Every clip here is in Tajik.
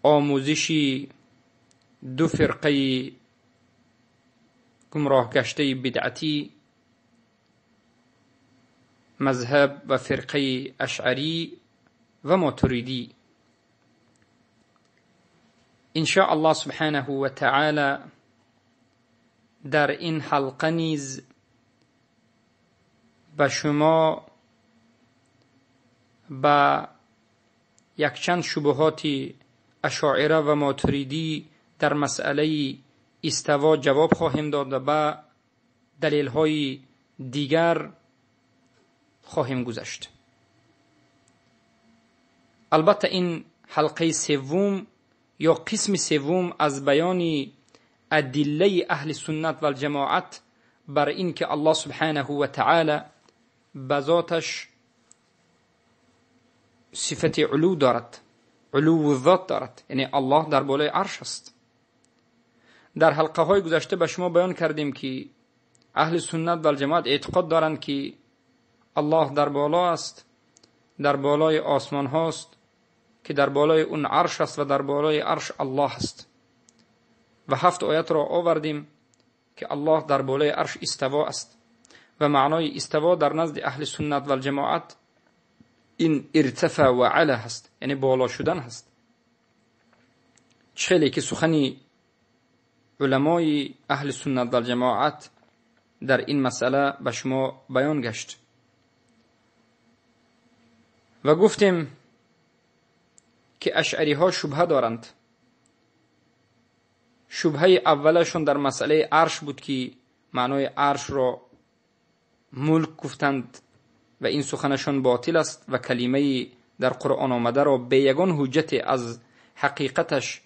آموزشی دو فرقه گمراه گشته بدعتی، مذهب و فرقه اشعری و ماتریدی. ان شاء الله سبحانه و تعالی در این حلقه نیز به شما به یکچند شبهات اشاعره و ماتریدی در مسئله استوا جواب خواهیم داد و به دلیل‌های دیگر خواهیم گذشت. البته این حلقه سوم یا قسم سوم از بیان ادله اهل سنت و الجماعت بر این که الله سبحانه و تعالی به ذاتش صفت علو دارد، علو ذات دارد، یعنی الله در بالای عرش است. در حلقه های گذشته به شما بیان کردیم که اهل سنت و الجماعت اعتقاد دارند که الله در بالا است، در بالای آسمان هاست که در بالای اون عرش است و در بالای عرش الله است. و 7 آیت را آوردیم که الله در بالای عرش استوا است و معنای استوا در نزد اهل سنت و الجماعت این ارتفع و علا هست، یعنی بالا شدن هست. چه که سخنی علمای اهل سنت و الجماعت در این مسئله به شما بیان گشت. و گفتیم که اشعری ها شبهه دارند. شبهه اولشون در مسئله عرش بود که معنای عرش را ملک گفتند و این سخنشان باطل است و کلمه در قرآن آمده را به یگان حجت از حقیقتش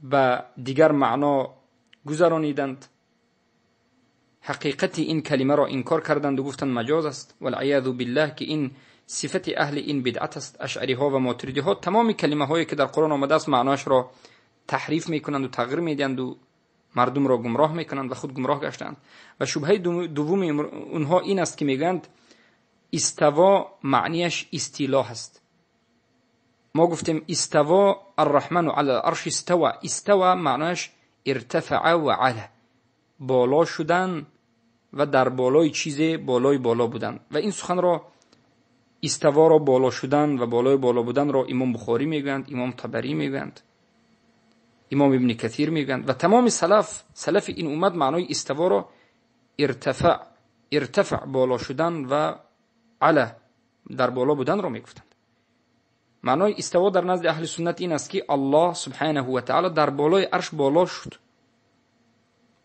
به دیگر معنا گذرانیدند. حقیقت این کلمه را انکار کردند و گفتند مجاز است، والعیاذ بالله، که این صفت اهل این بدعت است. اشعری ها و ماتریدی ها تمام کلمه هایی که در قرآن آمده است معناش را تحریف میکنند و تغییر میدهند و مردم را گمراه میکنند و خود گمراه گشتند. و شبهه دوم اونها این است که میگویند استوا معنیش استیلا است. ما گفتیم استوا الرحمن علی العرش استوا، استوا معنیش ارتفع و علا، بالا شدن و در بالای چیز بالای بالا بودن. و این سخن را استوا را بالا شدن و بالای بالا بودن را امام بخاری میگویند، امام طبری میگویند، امام ابن کثیر میگویند و تمام سلف این امت معنای استوا را ارتفع بالا شدن و علا در بالا بودن را میگفتند. معنای استوا در نزد اهل سنت این است که الله سبحانه و تعالی در بالای عرش بالا شد،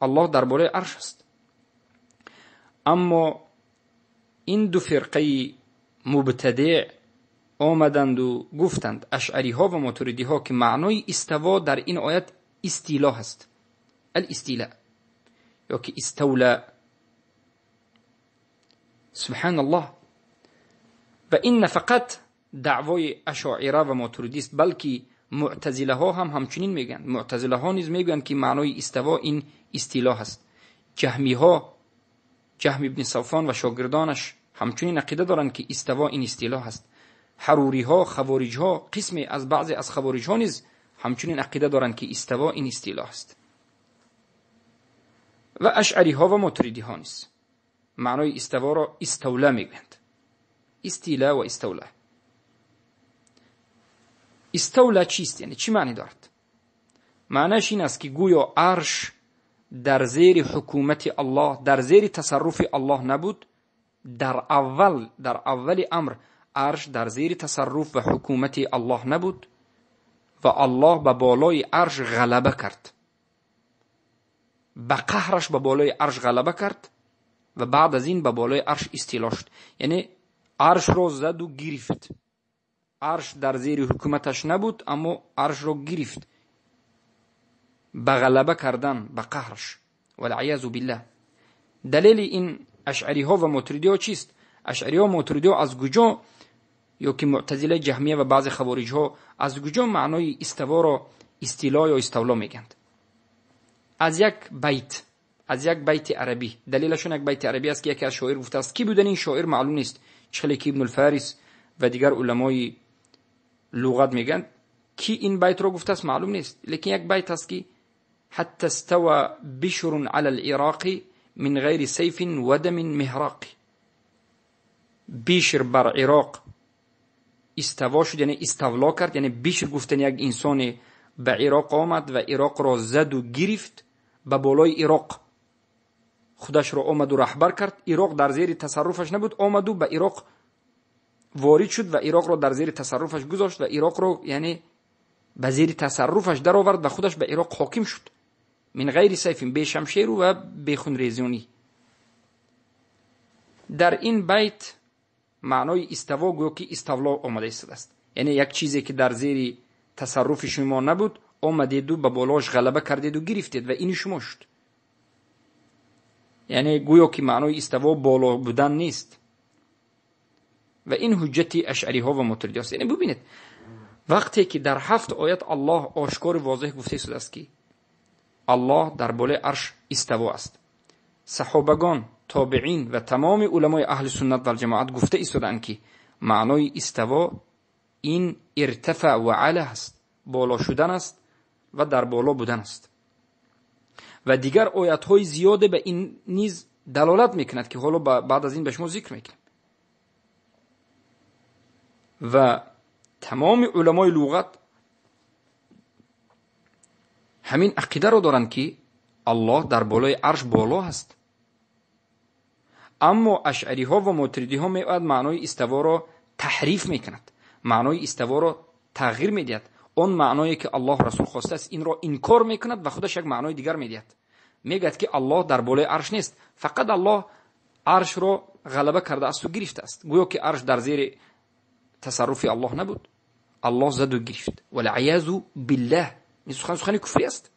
الله در بالای عرش است. اما این دو فرقه مبتدع آمدند و گفتند، اشعری ها و ماتریدی ها، که معنای استوا در این آیت استیلا هست، الاستیلا یا که استولا. سبحان الله. و این فقط دعوای اشاعره و ماتریدی است، بلکه معتزله ها هم همچنین میگن. معتزله ها نیز میگن که معنای استوا این استیلا هست. جهمی ها، جهم ابن صفوان و شاگردانش همچنین عقیده دارند که استوا این استیلا هست. حروری ها، خوارج ها، قسمی از بعضی از خوارج ها نیز همچنین عقیده دارند که استوا این استیلا است. و اشعری ها و ماتریدی ها نیز معنای استوا را استولا میگویند، استیلا و استولا. استولا چیست؟ یعنی چی معنی دارد؟ معنیش این است که گویا عرش در زیر حکومت الله، در زیر تصرف الله نبود. در اول امر عرش در زیر تصرف و حکومت الله نبود و الله به بالای عرش غلبه کرد، به قهرش به بالای عرش غلبه کرد و بعد از این به بالای عرش استیلا شد. یعنی عرش را زد و گرفت. عرش در زیر حکومتش نبود، اما عرش را گرفت به غلبه کردن، به قهرش، والعیاذ بالله. دلیل این اشعری ها و ماتریدی ها چیست؟ اشعری ها و ماتریدی ها از کجا، یا که معتزله، جهمیه و بعض خوارج ها از کجا معنای استوا را استیلا یا استولا میگند؟ از یک بیت، از یک بیت عربی. دلیلشون یک بیت عربی است که یکی از شاعر گفته است. کی بودن این شاعر معلوم نیست، چه که ابن الفارس و دیگر علمای لغت میگن ки ин байтро гуфтааст маълум нест, лекин як байт аст ки ҳатта става бишрун ала алироқи мин ғайри сайфин ва дамин меҳроқи. Бишр бар Ироқ иставо шуд, яъне иставло кард, яъне Бишр гуфтан як инсоне ба Ироқ омад ва Ироқро заду гирифт, ба болои Ироқ худашро омаду раҳбар кард. Ироқ дар зери тасарруфаш набуд, омаду ба Ироқ ворид шуд ва Ироқро дар зери тасарруфаш гузошт ва Ироқро яъне ба зери тасарруфаш даровард ва худаш ба Ироқ ҳоким шуд. Мин ғайри сайфин, бе шамшеру ва бе хунрезонӣ. Дар ин байт маънои иставо гӯё ки иставло омада истодааст, яъне як чизе ки дар зери тасарруфи шумо набуд, омадеду ба болош ғалаба кардеду гирифтед ва ини шумо шуд. Яъне гӯё ки маънои иставо боло будан нест. Ва ин ҳуҷҷати ашъариҳо ва мотуридиҳост. Яъне бубинед, вақте ки дар 7 оят Аллоҳ ошкору возеҳ гуфта истодааст ки Аллоҳ дар болои арш иставо аст, саҳобагон, тобеин ва тамоми уламои аҳли суннат валҷамоат гуфта истодаанд ки маънои иставо ин иртафа ва ала аст, боло шудан аст ва дар боло будан аст. Ва дигар оятҳои зиёде ба ин низ далолат мекунад ки ҳоло баъд аз ин ба шумо зикр мекунем. Ва тамоми уламои луғат ҳамин ақидаро доранд ки Аллоҳ дар болои арш боло аст. Аммо ашъариҳо ва мотуридиҳо меояд маънои иставоро таҳриф мекунад, маънои иставоро тағйир медиҳад. Он маъное ки Аллоҳ расул хостааст инро инкор мекунад ва худаш як маънои дигар медиҳад. Мегӯяд ки Аллоҳ дар болои арш нест, фақат Аллоҳ аршро ғалаба кардаасту гирифтааст. Гӯё ки арш дар зери тасарруфи Аллоҳ набуд, Аллоҳ заду гирифт. Валъиязу биллаҳ. Ин сухан сухани куфрӣ аст.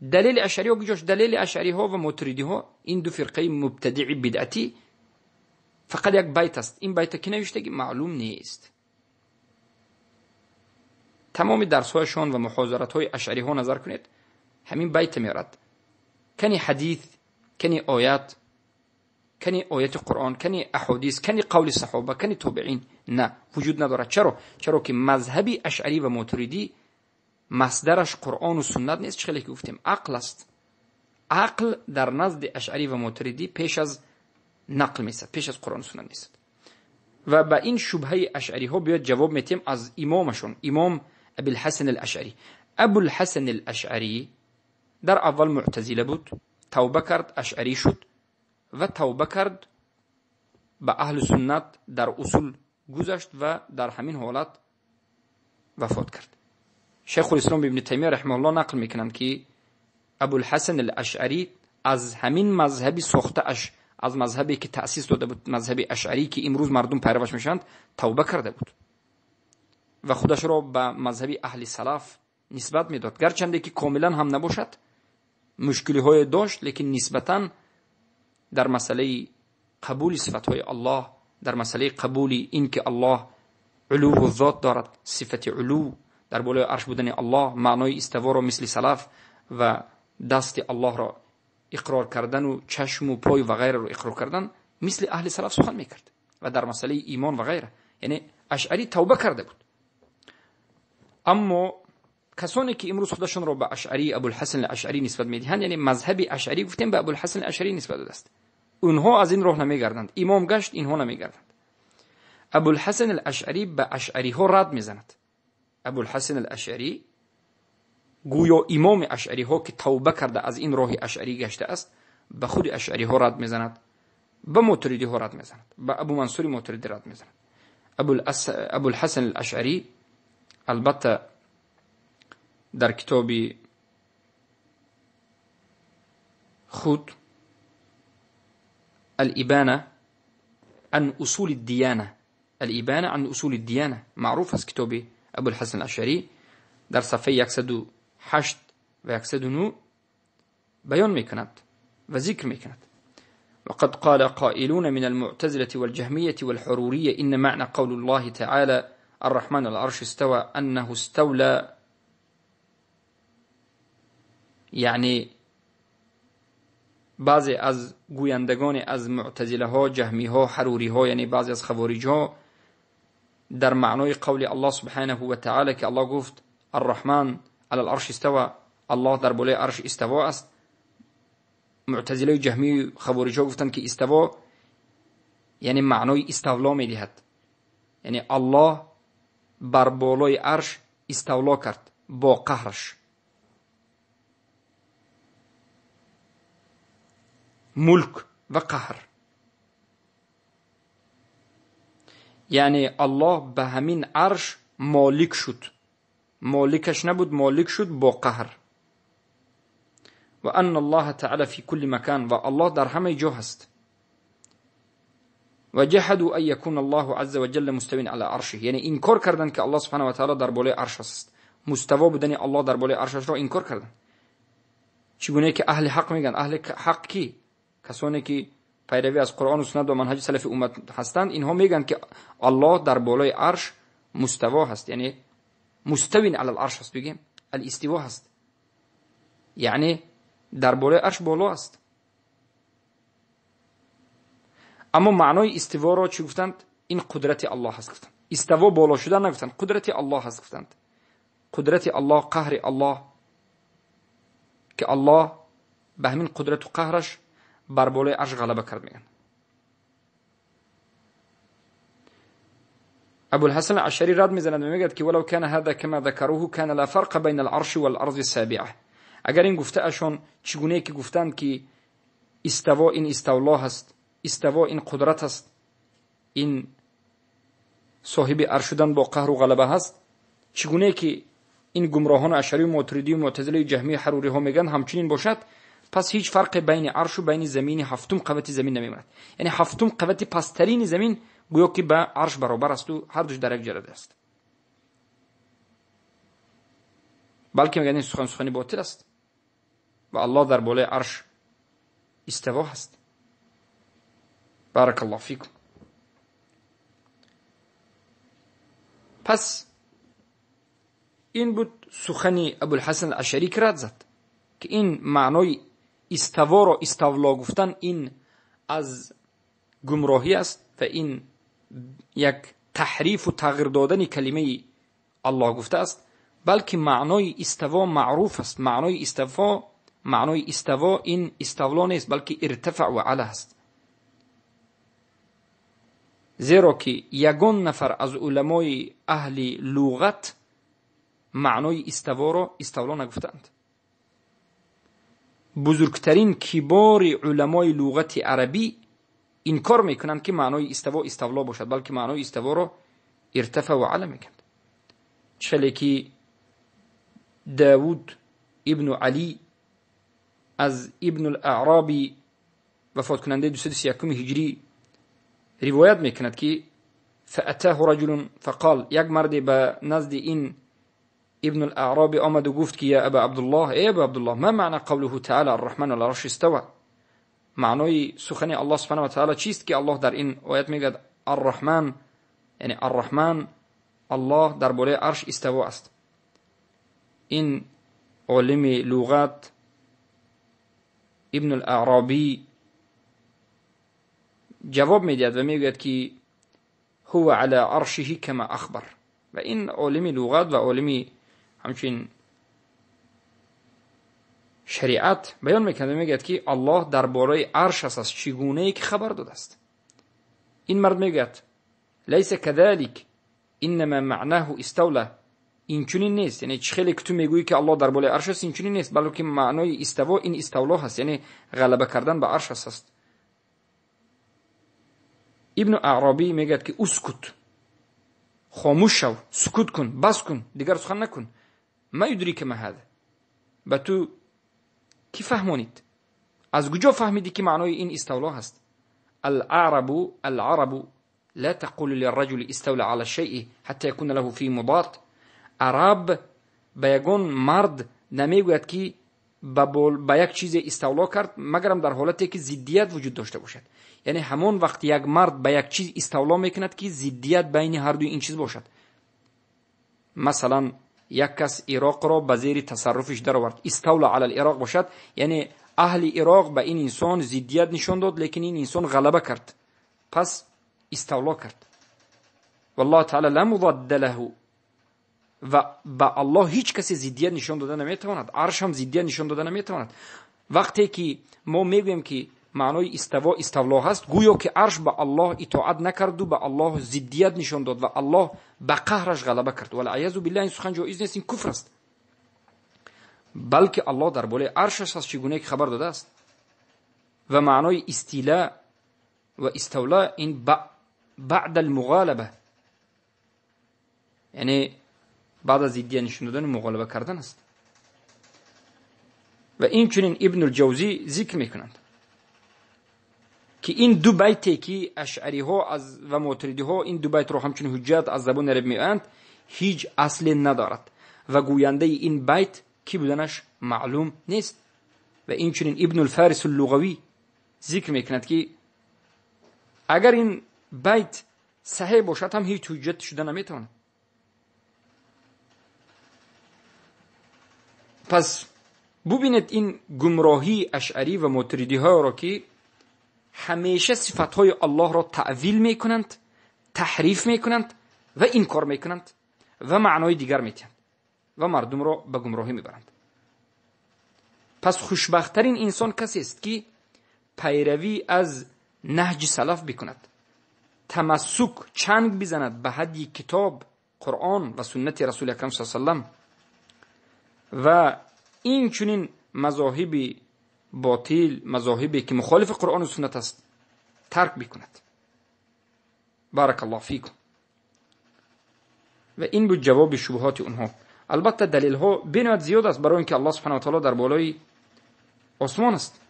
Далели ашъариҳо куҷост? Далели ашъариҳо ва мотуридиҳо, ин ду фирқаи мубтадии бидъатӣ, фақат як байт аст. Ин байта ки навиштагӣ маълум нест. Тамоми дарсҳояшон ва муҳозаратҳои ашъариҳо назар кунед, ҳамин байта меорад. Кани ҳадис, кани оят, кани ояти Қуръон, кани аҳодис, кани қавли саҳоба, кани тобеин, на, вуҷуд надорад. Чаро? Чаро ки мазҳаби ашъарӣ ва мотуридӣ масдараш Қуръону суннат нест, чӣ хеле ки гуфтем, ақл аст. Ақл дар назди ашъарӣ ва мотуридӣ пеш аз нақл месад, пеш аз Қуръону суннат месад. Ва ба ин шубҳаи ашъариҳо биёд ҷавоб метиҳем аз имомашон, имом Абулҳасан алашъарӣ. Абулҳасан алашъарӣ дар аввал муътазила буд, тавба кард, ашъарӣ шуд ва тавба кард, ба аҳли суннат дар усул гузашт ва дар ҳамин ҳолат вафот кард. Шайхулислом ибни Таймия раҳимаҳуллоҳ нақл мекунанд ки Абулҳасан алашъарӣ аз ҳамин мазҳаби сохтааш, аз мазҳабе ки таъсис дода буд, мазҳаби ашъарӣ ки имрӯз мардум пайраваш мешаванд, тавба карда буд ва худашро ба мазҳаби аҳли салаф нисбат медод. Гарчанде ки комилан ҳам набошад, мушкилиҳое дошт, лекин нисбатан дар масъалаи қабули сифатҳои Аллоҳ, дар масъалаи қабули ин ки Аллоҳ улуву зот дорад, сифати улув, дар болои арш будани Аллоҳ, маънои иставоро мисли салаф ва дасти Аллоҳро иқрор кардану чашму пой ва ғайраро иқрор кардан, мисли аҳли салаф сухан мекард ва дар масъалаи имон ва ғайра. Яъне ашъарӣ тавба карда буд. Аммо касоне ки имрӯз худашонро ба ашъарӣ, Абулҳасан алашъарӣ нисбат медиҳанд, яъне мазҳаби ашъарӣ гуфтем ба Абулҳасан алашъарӣ нисбат додааст, онҳо аз ин роҳ намегарданд. Имом гашт, инҳо намегарданд. Абулҳасан алашъарӣ ба ашъариҳо рад мезанад. Абулҳасан алашъарӣ гӯё имоми ашъариҳо ки тавба карда аз ин роҳи ашъарӣ гаштааст, ба худи ашъариҳо рад мезанад, ба мотуридиҳо рад мезанад, ба Абу Мансури Мотуридӣ рад мезанад. Абулҳасан алашъарӣ албатта дар китоби худ Алибана ан усули дияна, Алибана ан усули дияна маъруф аст китоби Абулҳасан алашъарӣ, дар сафҳаи 108 ва 109 баён мекунад ва зикр мекунад. وقد قال قائلون من المعتزلة والجهمية والحرورية إن معنى قول الله تعالى الرحمن على العرش استوى أنه استولى، یعنی بعضی از گویندگان از معتزله ها، جهمی ها، حروری ها، یعنی بعضی از خوارج ها در معنای قول الله سبحانه و تعالی که الله گفت الرحمن علی العرش استوى، الله در بالای عرش استوا است، معتزله جهمی خوارج ها گفتند که استوا یعنی معنای استولا میدهد، یعنی الله بر بالای عرش استولا کرد با قهرش. ملک و قهر، یعنی الله به همین عرش مالک شد، مالکش نبود، مالک شد با قهر. و ان الله تعالی فی کل مکان، و الله در همه جا هست. و جحدوا ان یکون الله عز وجل مستوی علی عرشه، یعنی انکار کردند که الله سبحانه و تعالی در بالای عرش است، مستوا بودن الله در بالای عرش را انکار کردند. چگونه که اهل حق میگن، اهل حق کی؟ کسانی که پیروی از قرآن و سنت و منهج سلف امت هستند، اینها میگن که الله در بالای عرش مستوا هست، یعنی مستوی علی العرش هست، بگیم الاستوا هست، یعنی در بالای عرش بالا است. اما معنای استوا را چی گفتند؟ این قدرت الله هست گفتند. استوا بالا شدن نگفتند، قدرت الله هست گفتند. قدرت الله، قهر الله، که الله به همین قدرت و قهرش بر بالای عرش غلبه کرد میگن. ابوالحسن اشعری رد میزند و میگد که ولو کان هذا کما ذکروه کان لا فرق بین العرش والارض السابعه. اگر این گفته اشون چگونه که گفتند که استوا این استولا هست، استوا این قدرت است، این صاحب عرش شدن با قهر و غلبه هست، چگونه که این گمراهان اشعری و ماتریدی و معتزله و جهمی حروری ها میگن همچنین باشد، پس هیچ فرق بین عرش و بین زمین هفتم قوت زمین نمیماند. یعنی هفتم قوت پسترین زمین گویا که به عرش برابر است و هر دوش در یک جرده است. بلکه میگن این سخن سخنی باطل است و الله در بالای عرش استوا هست. بارک الله فیکم. پس این بود سخنی ابوالحسن اشعری که رد زد که این معنای استوا را استولا گفتن این از گمراهی است و این یک تحریف و تغییر دادن کلمه الله گفته است، بلکه معنای استوا معروف است. معنای استوا این استولا نیست، بلکه ارتفع و علا است. زیرا که یگان نفر از علمای اهل لغت معنای استوا را استولا نگفتند. بزرگترین کبار علمای لغت عربی انکار میکنند که معنای استوا استولا باشد، بلکه معنای استوا را ارتفع و علا میکنند. چه که داود ابن علی از ابن الاعرابی وفات کننده 231 هجری روایت میکند که فأتاه رجل فقال، یک مرد به نزد این ابن الاعرابی آمد و گفت که یا ابا عبدالله، ای ابا عبدالله، ما معنی قوله تعالی الرحمن علی العرش استوى؟ معنای سخن الله سبحانه و تعالی چیست که الله در این آیت میگه الرحمن، یعنی الرحمن الله در بالای عرش استوا است. این عالم لغت ابن الاعرابی جواب میدهد و میگوید که هو علی عرشه کما اخبر. و این عالم لغت و عالم همچنین شریعت بیان میکند و میگوید که الله در بالای عرش است از چگونه ای که خبر داده است. این مرد میگوید لیس كذلك انما معناه استولا، این چنین نیست، یعنی چه خیلی که تو میگویی که الله در بالای عرش است این چنین نیست، بلکه معنای استوا این استولا هست، یعنی غلبه کردن به عرش است. ابن اعرابی میگه که اسکت، خاموش شو، سکوت کن، بس کن، دیگر سخن نکن. ما یدریک ما هذا، به تو کی فهمانید؟ از کجا فهمیدی که معنای این استولا هست؟ العرب لا تقول للرجل استولى على الشيء حتى يكون له فيه مضاد. عرب به یگان مرد نمیگوید که به یک چیز استولا کرد مگرم در حالتی که ضدیت وجود داشته باشد. یعنی همون وقت یک مرد به یک چیز استولا میکند که ضدیت بین هر دوی این چیز باشد. مثلا یک کس عراق را به زیر تصرفش درآورد، استولا علی العراق باشد، یعنی اهل عراق به این انسان ضدیت نشان داد، لیکن این انسان غلبه کرد، پس استولا کرد. والله تعالی لا مضاد له، و با الله هیچ کسی ضدیت نشان داده نمیتواند. عرش هم ضدیت نشان داده نمیتواند. وقتی که ما میگوییم که معنای استوا استولا هست، گویا که عرش به الله اطاعت نکرد و به الله ضدیت نشان داد و الله به قهرش غلبه کرد. والعیاذ بالله، این سخن جایز نیست، این کفر است. بلکه الله در بالای عرشش است، چگونه که خبر داده است. و معنای استیلا و استولا این بعد المغالبه، یعنی بعد از ضدیت نشان دادن مغالبه کردن است. و این چنین ابن الجوزی ذکر میکنند که این دو بیتی که اشعری ها از و ماتریدی ها این دو بیت رو همچون حجت از زبان عرب میآیند، هیچ اصل ندارد و گوینده این بیت کی بودنش معلوم نیست. و این چنین ابن الفارس اللغوی ذکر میکند که اگر این بیت صحیح باشد هم هیچ حجت شده نمیتواند. پس ببینید این گمراهی اشعری و ماتریدی ها را که همیشه صفتهای الله را تأویل میکنند، تحریف میکنند و انکار میکنند و معنای دیگر میتند و مردم را به گمراهی میبرند. پس خوشبختترین انسان کسی است که پیروی از نهج سلف بکند، تمسک چنگ بزند به هدی کتاب قرآن و سنت رسول اکرم صلی الله علیه و سلم و این چنین مذاهب باطل، مذاهبی که مخالف قرآن و سنت است، ترک بکند. بارک الله فیکم. و این بود جواب شبهات اونها. البته دلیل ها بنیاد زیاد است برای اینکه الله سبحانه و تعالی در بالای آسمان است.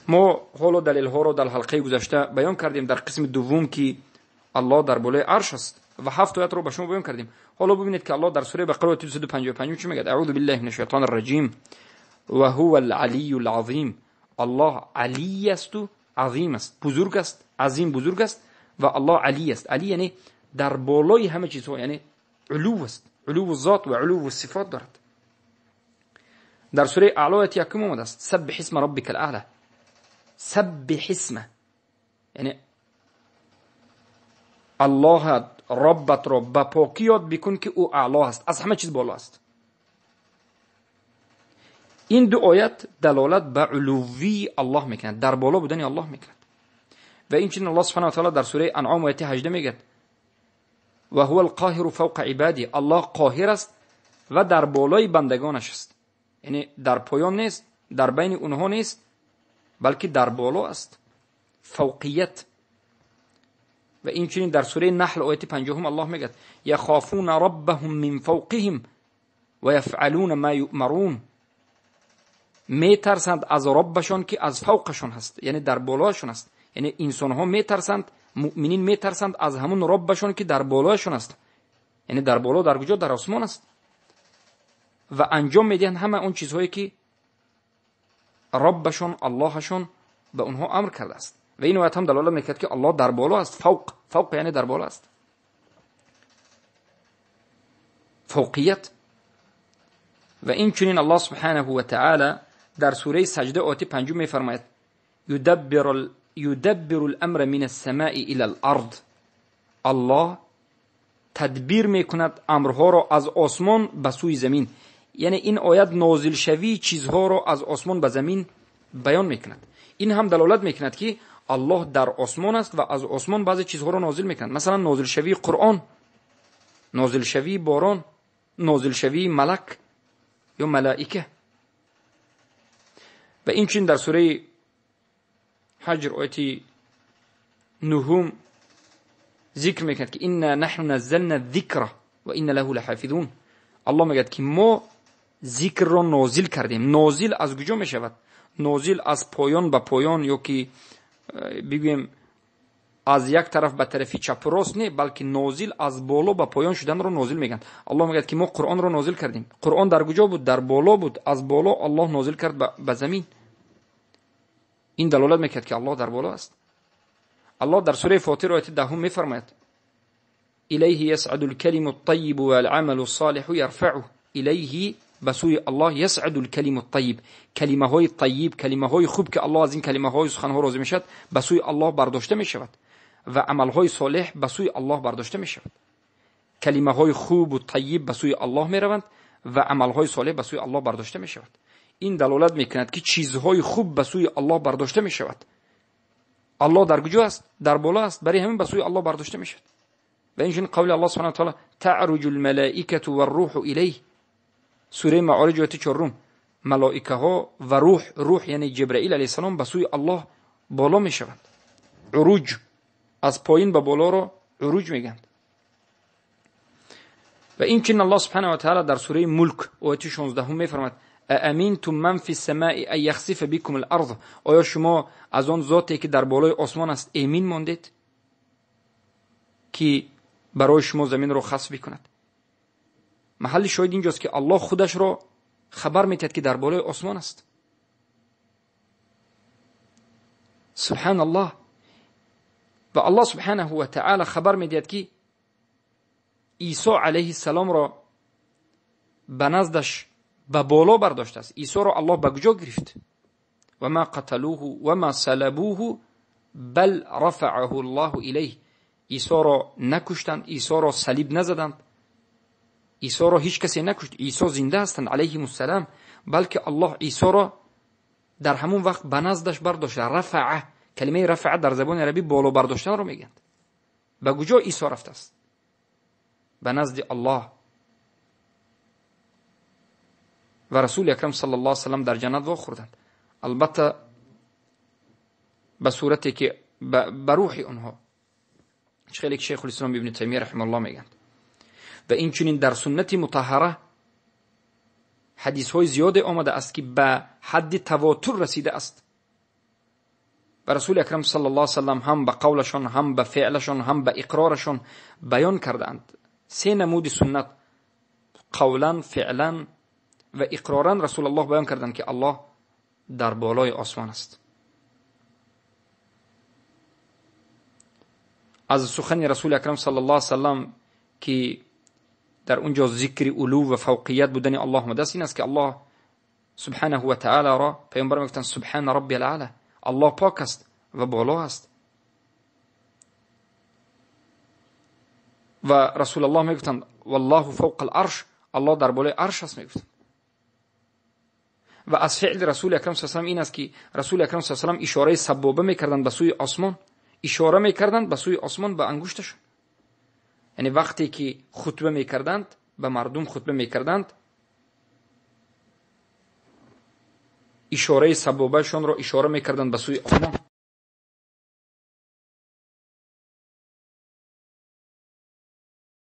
ما حالا دلیل ها را در حلقه گذشته بیان کردیم، در قسم دوم که الله در بالای عرش است و 7 آیت را به شما بیان کردیم. حالا ببینید که الله در سوره بقره آیه 255 چی میگه؟ اعوذ بالله من الشیطان الرجیم و هو العلی العظیم. الله علی است و عظیم است، بزرگ است، عظیم بزرگ است و الله علی است. علی یعنی در بالای همه چیزها، یعنی علو است، علو الذات و علو الصفات دارد. در سوره اعلی آیه 1 آمده است: سبح اسم ربک الاعلى. سبح اسم یعنی الله ربت را به پاکی یاد بکن که او اعلی است، از همه چیز بالا است. این دو آیت دلالت به علوی الله میکند، در بالا بودن الله میکند. و این چنین الله سبحانه و تعالی در سوره انعام آیه 18 میگه: و هو القاهر فوق عباده. الله قاهر است و در بالای بندگانش است، یعنی در پایان نیست، در بین اونها نیست، بلکه در بالا است، فوقیت. و این چنین در سوره نحل آیه 50 الله میگه: یخافون ربهم من فوقهم و یفعلون ما یؤمرون. میترسند از ربشان که از فوقشان هست، یعنی در بالاشون است. یعنی انسان ها میترسند، مؤمنین میترسند از همون ربشان که در بالاشون است، یعنی در بالا، در کجا؟ در آسمان است. و انجام میدهند همه اون چیزهایی که ربشان اللهشان به اونها امر کرده است. و این آیت هم دلالت میکرد که الله در بالا است، فوق، فوق یعنی در بالا است، فوقیت. و این چنین الله سبحانه و تعالی در سوره سجده آیه 5 میفرماید: یدبر الامر من السماء الى الارض. الله تدبیر میکند امرها را از آسمان به سوی زمین. یعنی این آیت نازل شوی چیزها را از آسمان به زمین بیان میکند. این هم دلالت میکند که الله در آسمان است و از آسمان بعضی چیزها را نازل میکند. مثلا نازل شوی قرآن، نازل شوی باران، نازل شوی ملک یا ملائکه. و این چنین در سوره حجر آیه 9 ذکر میکند که انا نحن نزلنا الذکر و انا له لحافظون. الله میگه که ما ذکر را نازل کردیم. نازل از کجا میشود؟ نازل از پایان به پایان، یا که بگوییم از یک طرف به طرف چپ و راست نه، بلکه نازل از بالا به پایان شدن را نازل میگن. الله میگه که ما قرآن را نازل کردیم. قرآن در کجا بود؟ در بالا بود. از بالا الله نازل کرد به زمین. این دلالت میکرد که الله در بالا است. الله در سوره فاطر آیه 10 میفرماید: الیه یصعد الکلم الطیب والعمل الصالح یرفعه. الیه، به سوی الله، یصعد الکلم الطیب، کلمه های طیب، کلمه های خوب که الله از این کلمه های سخن ها راضی میشد، به سوی الله برداشته میشود و عمل های صالح به سوی الله برداشته میشود. کلمه های خوب و طیب به سوی الله میروند و عمل های صالح به سوی الله برداشته میشود. این دلالت میکند که چیزهای خوب به سوی الله برداشته میشود. الله در کجا است؟ در بالا است، برای همین به سوی الله برداشته میشود. و اینچنین قول الله سبحانه و تعالی تعرج الملائکه والروح الیه، سوره معارج آیه 4، ملائکه ها و روح، روح یعنی جبرائیل علیه السلام به سوی الله بالا میشوند. عروج از پایین به بالا رو عروج میگند. و اینچنین الله سبحانه و تعالی در سوره ملک آیه 16 میفرماید امنتم من فی السماء ان یخسف بكم الارض، آیا شما از آن ذاتی که در بالای آسمان است امین ماندید که برای شما زمین رو خسف بکند؟ محل شاهد اینجاست که الله خودش را خبر میدهد که در بالای آسمان است. سبحان الله. و الله سبحانه و تعالی خبر میدهد که عیسی علیه السلام را به نزدش به بالا برداشته است. عیسی را الله به کجا گرفت؟ و ما قتلوه و ما صلبوه بل رفعه الله الیه. عیسی را نکشتند، عیسی را صلیب نزدند، عیسی را هیچ کسی نکشت، عیسی زنده هستند علیهم السلام، بلکه الله عیسی را در همون وقت به نزدش برداشته. رفعه، کلمه رفعه در زبان عربی بالا برداشتن رو میگند. به کجا عیسی رفته است؟ به نزد الله. و رسول اکرم صلی الله علیه وسلم در جنت واخوردند، البته به صورتی که به روح آنها، خیلی که شیخ الاسلام ابن تیمیه رحمه الله میگند. و این چنین در سنت مطهره حدیث های زیاد آمده است که به حد تواتر رسیده است. و رسول اکرم صلی الله علیه وسلم هم به قولشان، هم به فعلشان، هم به اقرارشان بیان کردند. سه نمود سنت، قولا، فعلا و اقرارا، رسول الله بیان کردند که الله در بالای آسمان است. از سخن رسول اکرم صلی الله علیه وسلم که در اونجا ذکر علو و فوقیت بودن الله آمده است، این است که الله سبحانه و تعالی را پیامبر میگفتند سبحان ربی الاعلی، الله پاک است و بالا است. و رسول الله میگفتند والله فوق العرش، الله در بالای عرش است میگفتند. و از فعل رسول اکرم صلی الله علیه و سلم این است که رسول اکرم صلی الله علیه و سلم اشاره سبابه میکردند به سوی آسمان، اشاره میکردند به سوی آسمان با انگشتشون. یعنی وقتی که خطبه میکردند، به مردم خطبه میکردند، اشاره سبابهشان را اشاره میکردند به سوی آسمان.